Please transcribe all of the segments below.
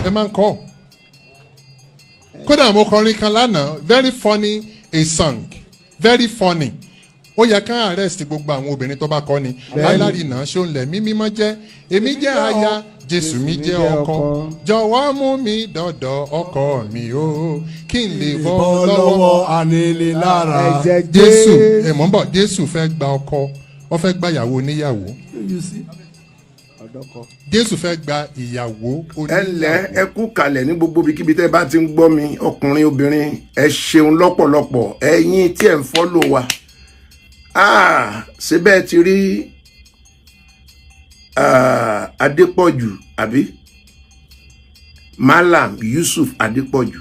Ẹ máa ń kọ́. Kódà mo kọrin kan lánàá, very funny, a song very funny. Ó yẹ kán arrest gbogbo àwọn obìnrin tó bá kọ́ ni. Alárìnà ṣó ń lẹ̀ mí mímọ́ jẹ́, èmi jẹ́ aya, Jésù mi jẹ́ ọkọ, jọ̀wọ́ mú mi dọ̀dọ̀ ọkọ mi o, kí n lè bọ́ bọ́ lọ́wọ́ lọ́wọ́ aninilára. Ẹ̀jẹ̀. Jésù ẹ̀ mọ̀ ń bọ̀. Jésù fẹ́ gba ọkọ, ó fẹ́ gba ìyàwó oníyàwó. You see? Ọ̀dọ́kọ. Jésù fẹ́ gba ìyàwó Ẹ ǹlẹ́, oníyàwó. Ẹ kú kalẹ̀ ní gbogbo ibikíbi tẹ́ ẹ bá ti ń gbọ́ mi, ọkùnrin, obìnrin, ẹ ṣeun lọ́pọ̀lọpọ̀. Ẹ̀yin tí ẹ̀ ń follow wa. Ah, ṣé bẹ́ẹ̀ ti rí, ah, Adépọ̀jù àbí Malam Yusuf Adépọ̀jù,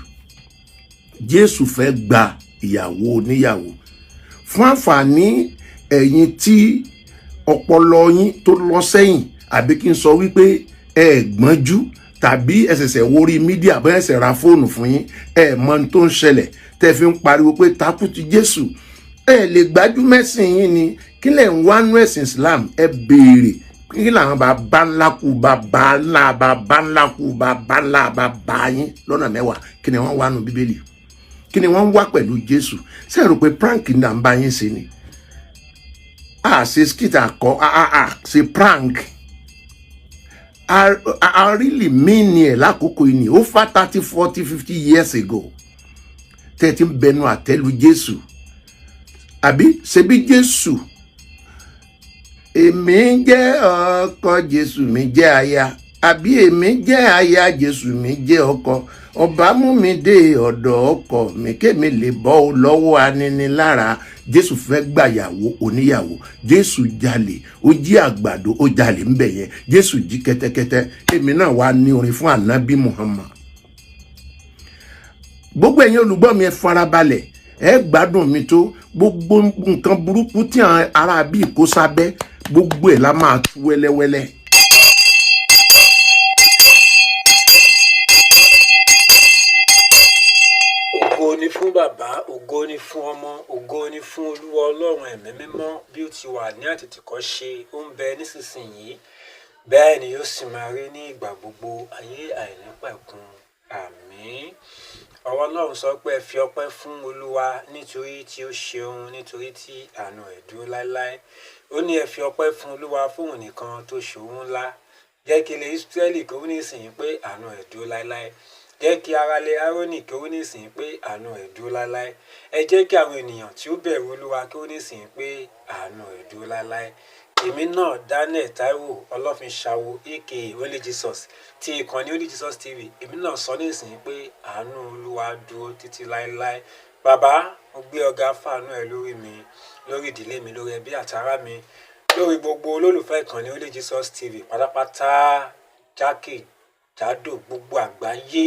Jésù fẹ́ gba ìyàwó oníyàwó. Fún àǹfààní ẹ̀yin tí ọpọlọ yín tó lọ sẹ́yìn, àbí kí n sọ wípé ẹ gbọ́njú, tàbí ẹ ṣẹ̀ṣẹ̀ wórí media, bóyá ẹ ṣẹ̀ ra fóònù fún yín, ẹ mọ ohun tó ń ṣẹlẹ̀ tẹ́ fi ń pariwo pé takú ti Jésù. Ẹ lè gbájú mẹ́sìn yín ni. Kí lẹ̀ ń wá nú ẹ̀sìn Islam? Ẹ béèrè kí làwọn bàbá ńlá kú, bàbá ńlá bàbá ńlá kú, bàbá ńlá bàbá yín lọ́nà 10, kí ni wọ́n wá nú Bíbélì? Kí ni wọ́n ń wá pẹ̀lú Jésù? Ṣé ẹ rò pé prank ní à ń bá yín ṣe ni? A ṣe skit àkọ́, a ṣe prank, a really mean ẹ̀ lákòókò yìí ni. Over 30, 40, 50 years ago tẹ́ ẹ ti ń bẹnu àtẹ́lu Jésù, àbí ṣebí Jésù, èmi jẹ́ ọkọ, Jésù mi jẹ́ aya, àbí èmi jẹ́ aya, Jésù mi jẹ́ ọkọ, ọba mú mi dé ọ̀dọ̀ ọkọ mi kémi lè bọ́ ọ lọ́wọ́ aninilára. Jésù fẹ́ gbàyàwó oníyàwó. Jésù jalè, ó jí àgbàdo, ó jalè ńbẹ yẹn. Jésù jí kẹ́tẹ́kẹ́tẹ́. Èmi náà wá ní orin fún Ànábì Muhammad. Gbogbo ẹ̀yin olùgbọ́ mi, ẹ farabalẹ̀, ẹ gbádùn mi tó. Gbogbo nǹkan burúkú tí àwọn ará bíi kó sábẹ́, gbogbo ẹ̀ la máa tú wẹ́lẹ́wẹ́lẹ́. Ògo ni fún Bàbá, ògo ni fún Ọmọ, ògo ni fún Olúwa Ọlọ́run Ẹ̀mí Mímọ́, bí ó ti wà ní àtètèkọ́ṣe, ó ń bẹ nísinsìnyí, bẹ́ẹ̀ ni yóò sì máa rí ní ìgbà gbogbo ayé àìnípẹ̀kun. Àmín. Ọ̀rọ̀ Ọlọ́run sọ pé, "Ẹ fi ọpẹ́ fún Olúwa nítorí tí ó ṣeun, nítorí tí àánú rẹ̀ dúró láéláé." Ó ní, "Ẹ fi ọpẹ́ fún Olúwa, fóun nìkan tó ṣòun ńlá. Jẹ́ kí ilé Ísírẹ́lì kó wí nísìnyí pé àánú rẹ̀ dúró láéláé. Jẹ́ kí ará ilé Árónì kí ó wí nísìnyí pé àánú rẹ̀ dúró láéláé. Ẹ jẹ́ kí àwọn ènìyàn tí ó bẹ̀rù Olúwa kí ó wí nísìnyí pé àánú rẹ̀ dúró láéláé." Èmi náà, Daniel Taiwo Ọlọ́finṣàwò, aka Only Jesus, ti ìkànnì Only Jesus TV, èmi náà sọ nísìnyí pé àánú Olúwa dúró títí láéláé. Bàbá, mo gbé ọ̀gá fàánú ẹ lórí mi, lórí ìdílé mi, lórí ẹbí àtàrà mi, lórí gbogbo olólùfẹ́ ìkànnì Only Jesus TV pátápátá, jákèjádò gbogbo àgbáyé,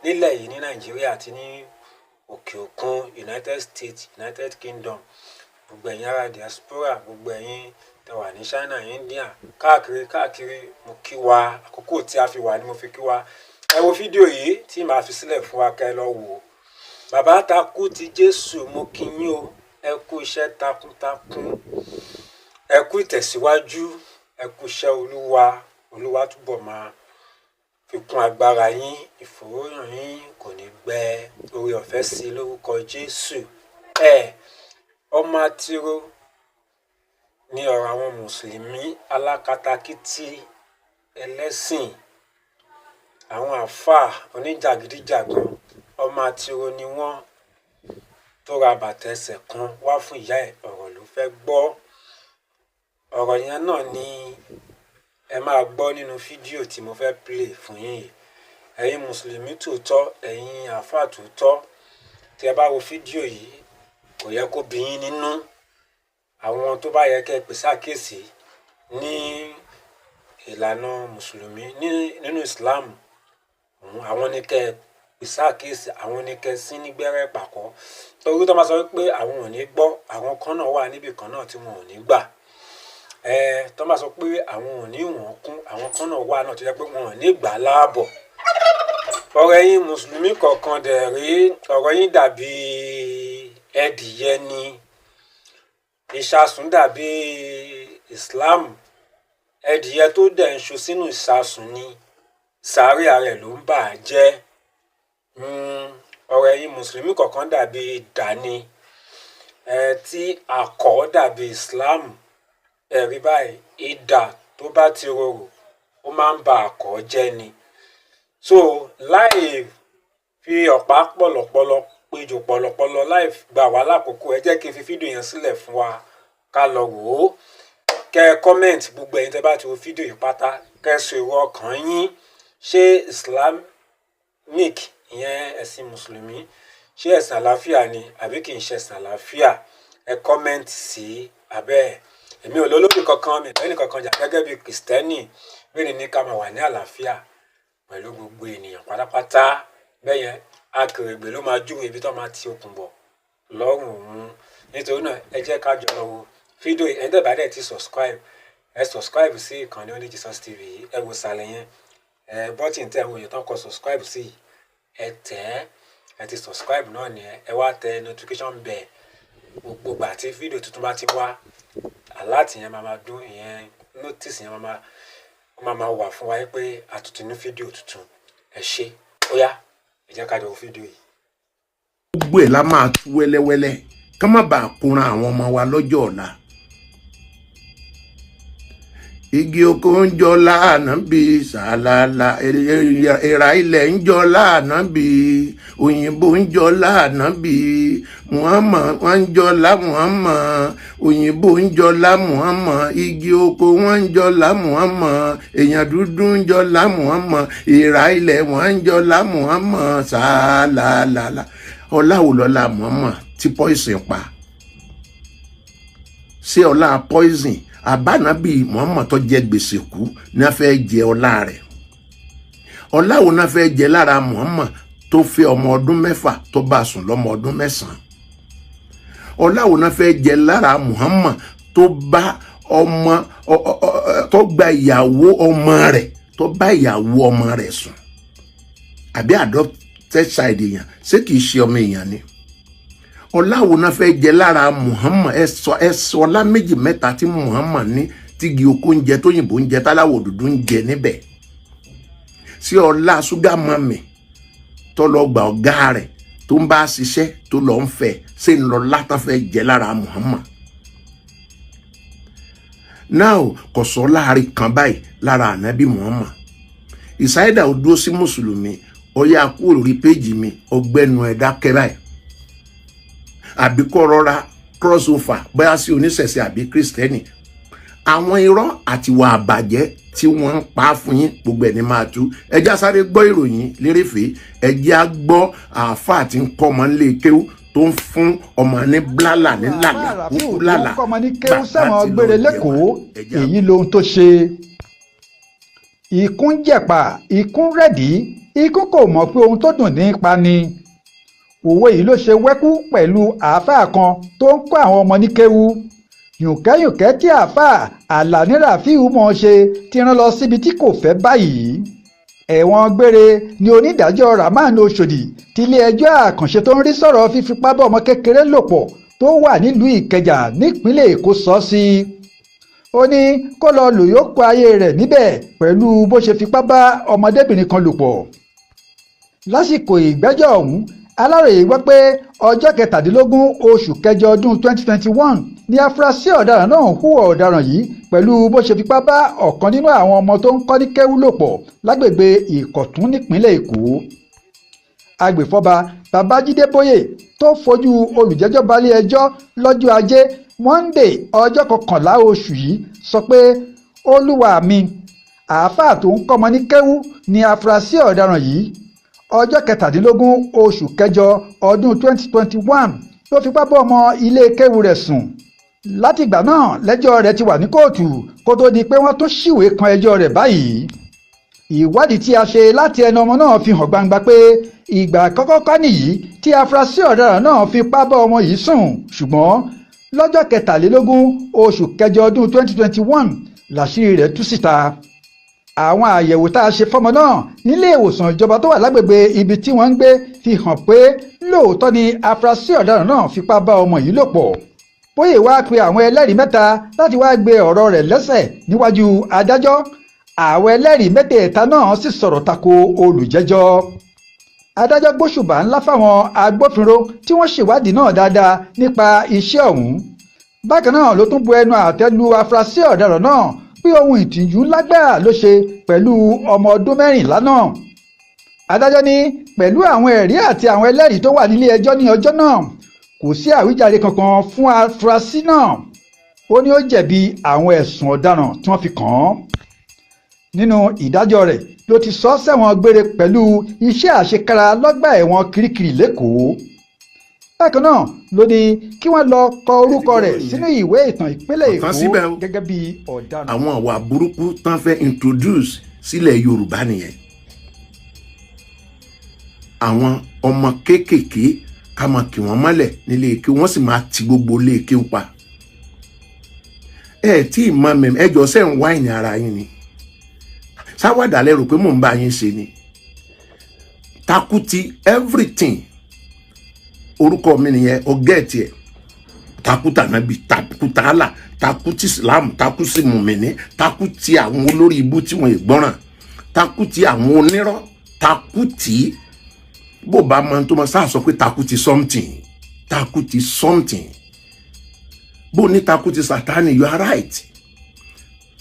nílẹ̀ yìí ní Nàìjíríà àti ní òkè òkun, United States, United Kingdom, gbogbo ẹ̀yin ará diaspora, gbogbo ẹ̀yin tẹ́ wà ní China, India, káàkiri káàkiri, mo kí wa. Àkókò tí a fi wà ni mo fi kí wa. Ẹ wo fídíò yìí tí màá fi sílẹ̀ fún wa kẹ́ ẹ lọ wò ó. Bàbá takú ti Jésù, mo kí yín o. Ẹ kú iṣẹ́ takuntakun, ẹ kú ìtẹ̀síwájú, ẹ kú iṣẹ́ Olúwa. Olúwa túbọ̀ máa fi kún agbára yín, ìfòròyìn yín kò ní gbẹ, oore ọ̀fẹ́ sí i lórúkọ Jésù. Ẹ ọmọ àtiró ní ọ̀rọ̀ àwọn mùsùlùmí alákatakítí ẹlẹ́sìn, àwọn àáfàá oníjàgídíjàgan, ọmọ àtiró ni wọ́n. Tó ra bàtà ẹsẹ̀ kan wá fún ìyá ẹ̀, ọ̀rọ̀ ló fẹ́ gbọ́. Ọ̀rọ̀ yẹn náà ni ẹ máa gbọ́ nínú fídíò tí mo fẹ́ play fún yín yìí. Ẹ̀yin mùsùlùmí tòótọ́, ẹ̀yin àáfàá tòótọ́, tí ẹ bá wo fídíò yìí, kò yẹ kó bí yín nínú. Àwọn tó bá yẹ kẹ́ ẹ pè sákèsí ní ìlànà mùsùlùmí nínú Islam, àwọn ní kẹ́ ẹ pè sákèsí, àwọn ní kẹ́ ẹ sín ní gbẹ́rẹ́ pàkọ́, torí tó máa sọ wípé àwọn ò ní gbọ́, àwọn kan náà wà níbì kan náà tí wọn ò ní gbà. Ẹ tó máa sọ pé àwọn ò ní wọ́n kún, àwọn kan náà wà náà tó jẹ́ pé wọn ò ní gbà láàbọ̀. Ọ̀rọ̀ ẹ̀yin mùsùlùmí kọ̀ọ̀kan dẹ̀ rí, ọ̀rọ̀ yín dàbí ẹdìyẹ ni, ìṣasùn dàbí Islam, ẹdìyẹ tó dẹ̀ ń ṣu sínú ìṣasùn ni. Sàárè ara ẹ̀ ló ń bà á jẹ́. Ọ̀rọ̀ ẹ̀yin mùsùlùmí kọ̀ọ̀kan dàbí dání ẹ tí àkọ́ dàbí Islam. Ẹ̀rí báyìí, idà tó bá ti rorò, ó máa ń ba àkọ́ jẹ́ ni. So láì fi ọ̀pá pọ̀lọ̀pọ̀lọ̀ péjò pọ̀lọ̀pọ̀lọ̀, láì gbà wá lákòókò, ẹ jẹ́ kí n fi fídíò yẹn sílẹ̀ fún wa ká lọ wò ó, kẹ́ ẹ comment. Gbogbo ẹ̀yin tẹ́ bá ti wo fídíò yìí pátá, kẹ́ ẹ sọ èrò ọkàn yín. Ṣé Islamic, ìyẹn ẹ̀sìn mùsùlùmí, ṣé ẹ̀sìn àlàáfíà ni àbí kì í ṣe ẹ̀sìn àlàáfíà? Ẹ comment sí abẹ́ ẹ̀. Èmi ò lólódì kankan, mi lẹ́nì kankan jà. Gẹ́gẹ́ bí kìrìsìtẹ́nì bẹ́ẹ̀ ni, ká máa wà ní àlàáfíà pẹ̀lú gbogbo ènìyàn pátápátá. Bẹ́ẹ̀ yẹn, akèrègbè ló máa júwe ibi tó máa ti okùn bọ̀ lọ́rùn òun. Nítorí náà, ẹ jẹ́ ká jọ lọ wo fídíò yìí. Ẹni tẹ́ bá dẹ̀ ti subscribe, ẹ subscribe sí ìkànnì Only Jesus TV yìí. Ẹ wo sàlẹ̀ yẹn, ẹ button tẹ́ ẹ wo yẹn tán kọ subscribe sí yìí, ẹ tẹ̀ ẹ́. Ẹ ti subscribe náà nìyẹn. Ẹ wá tẹ notification bell. Gbogbo ìgbà tí fídíò tuntun bá ti wá, alert yẹn máa máa dún, ìyẹn notice yẹn máa máa wà fún wa pé a tún ti ní fídíò tuntun. Ẹ ṣé, ó yá, ẹ jẹ́ ká jọ wo fídíò yìí. Gbogbo ẹ̀ la máa tú wẹ́lẹ́wẹ́lẹ́ ká má bàa kóran àwọn ọmọ wa lọ́jọ́ ọ̀la. Igi oko ń jọ láàánú bí sàlàlà, ìrà ilẹ̀ ń jọ láàánú bí òyìnbó ń jọ láàánú bí Muhammad, wọ́n ń jọ lá Muhammad, òyìnbó ń jọ lá Muhammad, igi oko wọ́n ń jọ lá Muhammad, èèyàn dúdú ń jọ lá Muhammad, ìrà ilẹ̀ wọ́n ń jọ lá Muhammad sàlàlà. Ọlá wo lọ́la Muhammad tí poison pa? Ṣé ọlá poison àbánábì Muhammad tó jẹ gbèsè kú ní a fẹ́ jẹ ọlá rẹ̀? Ọlá wo náà fẹ́ jẹ lára Muhammad tó fẹ́ ọmọ ọdún 6, tó bá sùn lọ́mọ ọdún 9? Ọlá wo náà fẹ́ jẹ lára Muhammad tó bá ọmọ tó gba ìyàwó ọmọ rẹ̀, tó bá ìyàwó ọmọ rẹ̀ sùn, àbí adopted child èèyàn? Ṣé kìí ṣe ọmọ èèyàn ni? Ọlá wo náà fẹ́ jẹ lára Muhammad? Ẹ sọ, ẹ sọ ọlá méjì mẹ́ta tí Muhammad ní tígi oko ń jẹ, tóyìnbó ń jẹ, táláwọ̀ dúdú ń jẹ níbẹ̀. Sí ọlá sugar mummy tó lọ gba ọ̀gá rẹ̀ tó ń bá a ṣiṣẹ́, tó lọ ń fẹ́, ṣé ń lọ látàn fẹ́ jẹ lára Muhammad? Now, kò sọ láàrin kan báyìí lára ànábì Muhammad. Ìsáyédà ò dúró sí mùsùlùmí, ó yá kúrò lórí péjì mi, ọgbẹ́nu ẹ̀ dákẹ́ báyìí, àbí kọ́ rọra cross over bóyá sí oníṣẹ̀ṣe àbí kírísítẹ́nì. Àwọn irọ́ àti ìwà àbàjẹ́ tí wọ́n ń pa fún yín, gbogbo ẹ̀ ní máa tú. Ẹjá sáré gbọ́ ìròyìn lérèfé. Ẹjẹ́ á gbọ́ àáfàá tí ń kọ́ ọmọ nílé kéwú, tó ń fún ọmọ ní blálà ní làlà kúkú làlà. Kọ́mọ ní kéwú sẹ́wọ̀n gbére lẹ́kọ̀ọ́, èyí lohun tó ṣe. Ikún jẹ̀pà, ikún rẹ̀dí, ikún kò mọ̀ pé ohun tó dùn ní pa ni. Òwe yìí ló ṣe wẹ́kú pẹ̀lú àáfàá kan tó ń kọ́ àwọn ọmọ ní kéwú. Yùnkẹ́yùnkẹ́ tí àáfàá Àlàní Ràfíù mọ̀ ọ́n ṣe ti rán lọ síbi tí kò fẹ́ báyìí. Ẹ̀wọ̀n gbére ni onídàájọ́ Rahman Oshodi tilé-ẹjọ́ àkànṣe tó ń rí sọ̀rọ̀ fífipá bá ọmọ kékeré lò pọ̀ tó wà nílùú Ìkẹjà nípínlẹ̀ Èkó sọ sí. Ó ní kó lọ lò yòókù ayé rẹ̀ níbẹ̀ pẹ̀lú bó ṣe fipá bá ọmọdébìnrin kan lò pọ̀. Lásìkò ìgbẹ́jọ́ ọ̀hún, Aláròye gbọ́ pé ọjọ́ 17 oṣù kẹjọ ọdún 2021 ní afurasí ọ̀daràn náà hùwà ọ̀daràn yìí pẹ̀lú bó ṣe fipá bá ọ̀kan nínú àwọn ọmọ tó ń kọ́ ní kéwú lò pọ̀ lágbègbè Ìkọ̀tún nípínlẹ̀ Èkó. Agbèfọ́ba Babájídé Bóyè tó fojú olùjẹ́jọ́ balẹ̀-ẹjọ́ lọ́jọ́ Ajé Monde, ọjọ́ 11 oṣù yìí, sọ pé, "Olúwa mi, àáfàá tó ń kọ́mọ ní kéwú ní afurasí ọ̀daràn yìí. Ọjọ́ 17 oṣù kẹjọ ọdún 2021 ló fipá bá ọmọ ilé kéwú rẹ̀ sùn. Látìgbà náà lẹ́jọ́ rẹ̀ ti wà ní kóòtù kó tó di pé wọ́n tún ṣìwé kan ẹjọ́ rẹ̀ báyìí. Ìwádìí tí a ṣe láti ẹnu ọmọ náà fi hàn gbangba pé ìgbà àkọ́kọ́ kọ́ nìyí tí afurasí ọ̀daràn náà fipá bá ọmọ yìí sùn, ṣùgbọ́n lọ́jọ́ 23 oṣù kẹjọ ọdún 2021 làṣírí rẹ̀ tú síta. Àwọn àyẹ̀wò tá a ṣe fọ́mọ náà nílé ìwòsàn ìjọba tó wà lágbègbè ibi tí wọ́n ń gbé fi hàn pé lóòótọ́ ni afurasí ọ̀daràn náà fipá bá ọmọ yìí lò pọ̀." Bóyè wá pe àwọn ẹlẹ́rìí mẹ́ta láti wá gbé ọ̀rọ̀ rẹ̀ lẹ́sẹ̀ níwájú adájọ́. Àwọn ẹlẹ́rìí mẹ́tẹ̀ẹ̀ta náà sì sọ̀rọ̀ tako olùjẹ́jọ́. Adájọ́ gbóṣùbà ńlá fáwọn agbófinró tí wọ́n ṣèwádìí náà dáadáa nípa iṣẹ́ ọ̀hún. Bákan náà ló tún bu ẹnu àtẹ́ lu afurasí ọ̀daràn náà pé ohun ìtìjú ńlá gbáà ló ṣe pẹ̀lú ọmọ ọdún 14 náà. Adájọ́ ní pẹ̀lú àwọn ẹ̀rí àti àwọn ẹlẹ́rìí tó wà nílé ẹjọ́ ní ọjọ́ náà, kò sí àwíjàre kankan fún afurasí náà. Ó ní ó jẹ̀bi àwọn ẹ̀sùn ọ̀daràn tí wọ́n fi kàn án. Nínú ìdájọ́ rẹ̀ ló ti sọ sẹ́wọ̀n gbére pẹ̀lú iṣẹ́ àṣekára lọ́gbà ẹ̀wọ̀n Kirikiri lÉkòó. Bákan náà ló ní kí wọ́n lọ kọ orúkọ rẹ̀ sínú ìwé ìtàn ìpínlẹ̀ Kò tán Èkó síbẹ̀ o. gẹ́gẹ́ bí ọ̀daràn. Àwọn ìwà burúkú tán fẹ́ introduce sílẹ̀ Yorùbá nìyẹn. Àwọn ọmọ kéékèèké, ká máa kì wọ́n mọ́lẹ̀ nílé ike, wọ́n sì máa ti gbogbo ilé ike pa. Ẹ tí ì mọ mẹ̀mí ẹjọ́ sẹ́ ń wáìnì ara yín ni sáwádà lẹ́rù pé mò ń bá yín ṣe ni takuti everything. Orúkọ mi nìyẹn, ọgẹ́ẹ̀tì ẹ̀, takuta nabi, takuta Allah, takuti Islam, takuti mùmíní, takuti àwọn olórí ibú tí wọn ìgbọràn, takuti àwọn onírọ́, takuti bó bá máa tó máa sáà sọ pé takuti something, takuti something, bó ní takuti Sátani. You are right,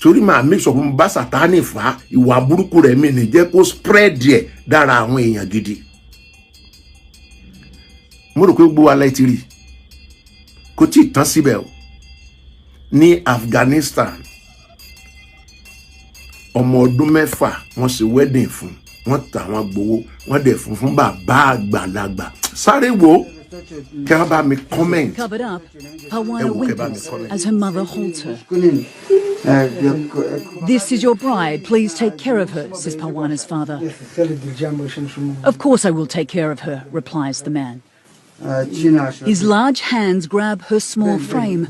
torí màá make sure pé mo bá Sátani fà á. Ìwà burúkú rẹ̀ mi ní jẹ́ kó spread ẹ̀ dára àwọn èèyàn gidi. Mo rò pé gbogbo wa láì ti rí. Kò tí ì tán síbẹ̀ o. Ní Afghanistan, ọmọ ọdún 6, wọ́n ṣe wedding fún wọ́n, tà wọ́n, gbowó wọ́n dẹ̀ fún bàbá àgbàlagbà. Sáré wo kí wọ́n bá mi comment. Covered up, Parwana Ẹ wò, kẹ́ bá mi whimpers comment. as her mother holds her. "This is your bride. Please take care of her," says Parwana's father. "Of course I will take care of her," replies the man. His large hands grab her small frame.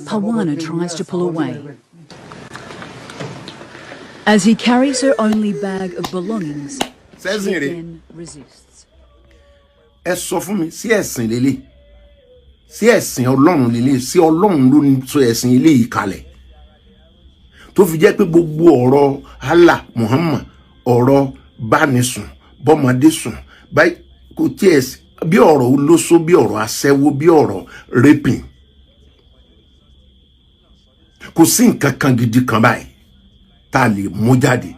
Parwana tries to pull away. As he carries her only bag of belongings, she Sẹ́sìn rè. again resists. Ẹ sọ fún mi, sí ẹ̀sìn lélẹ̀? Sí ẹ̀sìn Ọlọ́run lélẹ̀? Sí Ọlọ́run ló ń sọ ẹ̀sìn ilé yìí kalẹ̀ tó fi jẹ́ pé gbogbo ọ̀rọ̀ Allah, Muhammad, ọ̀rọ̀ bánisùn, bọ́mọdé sùn báyìí, kò tiẹ̀ bí ọ̀rọ̀ olóṣó, bí ọ̀rọ̀ aṣẹ́wó, bí ọ̀rọ̀ raping, kò sí nǹkan kan gidi kan báyìí tá a lè mú jáde.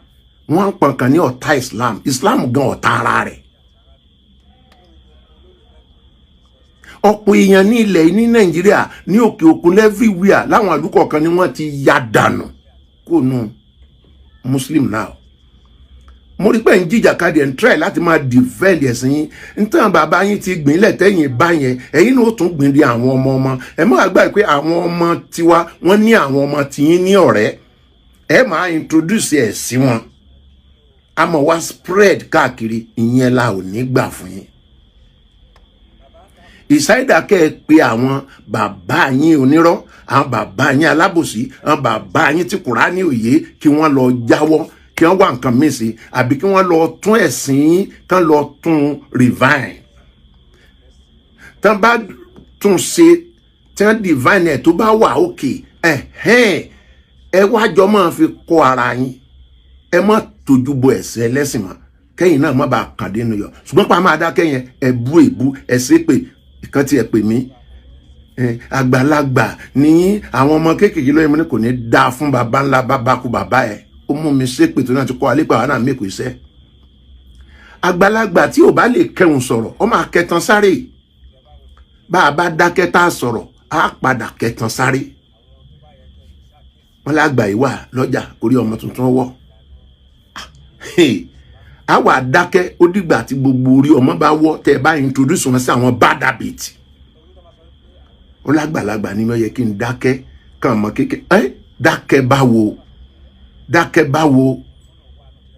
Wọ́n ń pọn kan ní ọ̀tá Islam. Islam gan ọ̀tá ara rẹ̀. Ọ̀pọ̀ èèyàn ní ilẹ̀ ní Nàìjíríà, ní òkè òkun, everywhere, láwọn àdúgbò kan ni wọ́n ti ya dànù kó nu Muslim now. Mo rí pé ń jìjàkadì, ẹ̀ ń try láti máa defend ẹ̀sìn yín. Nítorí bàbá yín ti gbìn lẹ̀ tẹ́yìn bá yẹn, ẹ̀yin náà ó tún gbìn di àwọn ọmọ ọmọ. Ẹ má gbàgbé pé àwọn ọmọ tiwa, wọ́n ní àwọn ọmọ tiyín ní ọ̀rẹ́. Ẹ máa introduce ẹ̀ sí wọn, a mọ̀ wá spread káàkiri. Ìyẹn la ò ní gbà fún yín. Ìsáyédà kẹ́ ẹ pé àwọn bàbá yín onírọ́, àwọn bàbá yín alábòsí, àwọn bàbá yín tí Kùránì òye, kí wọ́n lọ jáwọ́, kí wọ́n wá nǹkan míì sí, àbí kí wọ́n lọ tún ẹ̀sìn yín, kán lọ tún refine. Tán bá tún ṣe, tí wọ́n divine ẹ̀, tó bá wà òkè ẹ̀hẹ́n, ẹ wá jọ máa fi kọ́ ara yín. Ẹ má tójú bo ẹ̀sìn ẹlẹ́sìn mọ́, kẹ́yìn náà má bàa kàn dénú yọ. Ṣùgbọ́n pa máa dákẹ́ yẹn, ẹ bú èbú, ẹ ṣépè. Ìkan tí ẹ pè mí, àgbàlagbà ní àwọn ọmọ kéékèèké lóyún. Mo ní kò ní dáa fún baba ńlá bàbá kú bàbá ẹ. Ó mú mi ṣépè tó náà ti kọ́ alẹ́ pé àwọn náà mẹ́kọ̀ọ́ iṣẹ́. Àgbàlagbà tí ò bá lè kẹhùn sọ̀rọ̀, ó máa kẹtàn sáré. Bá a bá dákẹ́ tá a sọ̀rọ̀, á padà kẹtàn sáré. Wọn lágbà yìí wà lọ́jà orí ọmọ tuntun wọ́, a wà dákẹ́. Ó dìgbà tí gbogbo orí ọmọ bá wọ́, tẹ́ ẹ bá introduce wọn sí àwọn bad habit. Ó lágbàlagbà ni wọ́n yẹ kí n dákẹ́ kàn mọ́ kékeré. Ẹ dákẹ́ báwo? Dákẹ́ báwo?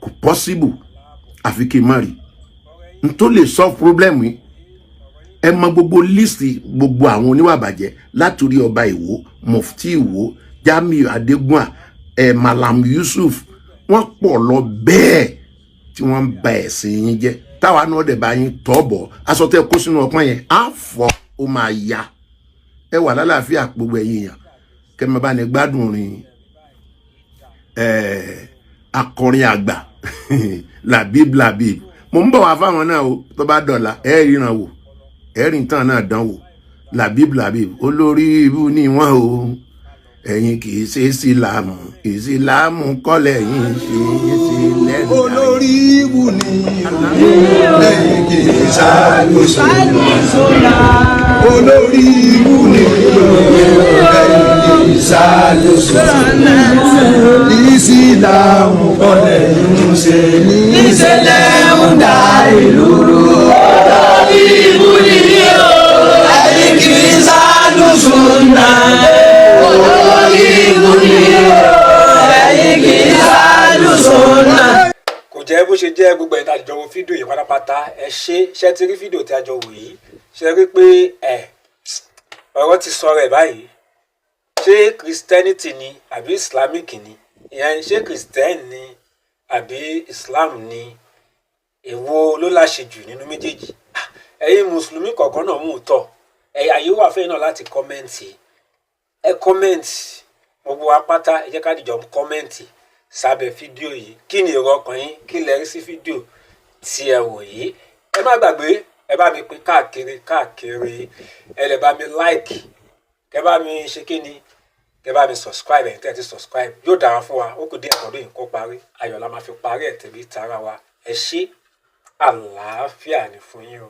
Kò possible, àfi kí n má rí n tó lè solve problem yìí. Ẹ mọ gbogbo list gbogbo àwọn oníwà bàjẹ́, látòrí ọba Ìwó, Mufti Ìwó, Jamiu Adégúnwà, ẹ Malam Yusuf, wọ́n pọ̀ lọ bẹ́ẹ̀ tí wọ́n ń ba ẹ̀sìn yín jẹ́. Táwa náà dẹ̀ bá yín tọ́ bọ̀, aṣọ tẹ́ kó sínú ọpọ́n yẹn á fọ́, ó máa ya. Ẹ wà lálàáfíà, gbogbo ẹ̀yin èèyàn, kẹ́ ẹ máa bá ní gbádùn rìn. Akọrin àgbà Labib Labib, mo ń bọ̀ wá fáwọn náà o. Tó bá dọ̀la, ẹ ríran wò, ẹ rí tán náà dán wò. Labib Labib, olórí ibú ni wọ́n o. Ẹ̀yin kì í ṣe ìsìlámù, ìsìlámù kọ́lẹ̀ yín ṣe é ṣe lẹ́nu. Olórí ibù ni lẹ́yìn kì í ṣàlùsùn. Olórí ibù ni lẹ́yìn kì í ṣàlùsùn. Ìsìlámù kọ́lẹ̀ ń ṣe níṣẹ́lẹ̀ ń da ìlú rú. Olórí ibù ni lẹ́yìn kì í ṣàlùsùn náà. Olórí ibù ni lẹ́yìn kì í ṣàlùsùn náà. Kò jẹ́ bó ṣe jẹ́. Gbogbo ẹ̀yin tá a jọ wo fídíò yìí pátápátá, ẹ ṣé. Ṣe ti rí fídíò tí a jọ wò yìí? Ṣe rí pé ẹ ọ̀rọ̀ ti sọ rẹ̀ báyìí? Ṣé Christianity ni àbí Islamic ni? Ìyẹn, ṣé Christian ni àbí Islam ni? Èwo ló láṣejù nínú méjèèjì? Ah, ẹ̀yin mùsùlùmí kọ̀ọ̀kan náà mú un tọ̀ ẹ̀, àyè wà fẹ́yìn náà láti comment. Ẹ comment, gbogbo wa pátá, ẹ jẹ́ ká dìjọ comment sábẹ́ fídíò yìí. Kí ni èrò ọkàn yín? Kí lẹ rí sí fídíò tí ẹ wò yìí? Ẹ má gbàgbé, ẹ bá mi pín káàkiri káàkiri, ẹ lè bá mi like, kẹ bá mi ṣe kí ni, kẹ bá mi subscribe. Ẹ̀yin tẹ́ ẹ ti subscribe, yóò dára fún wa. Ó kù díẹ̀ kọ́dún yìí kó parí, ayọ̀ la máa fi parí ẹ̀ tẹ̀bí tara wa. Ẹ ṣé, àlàáfíà ni fún yín o.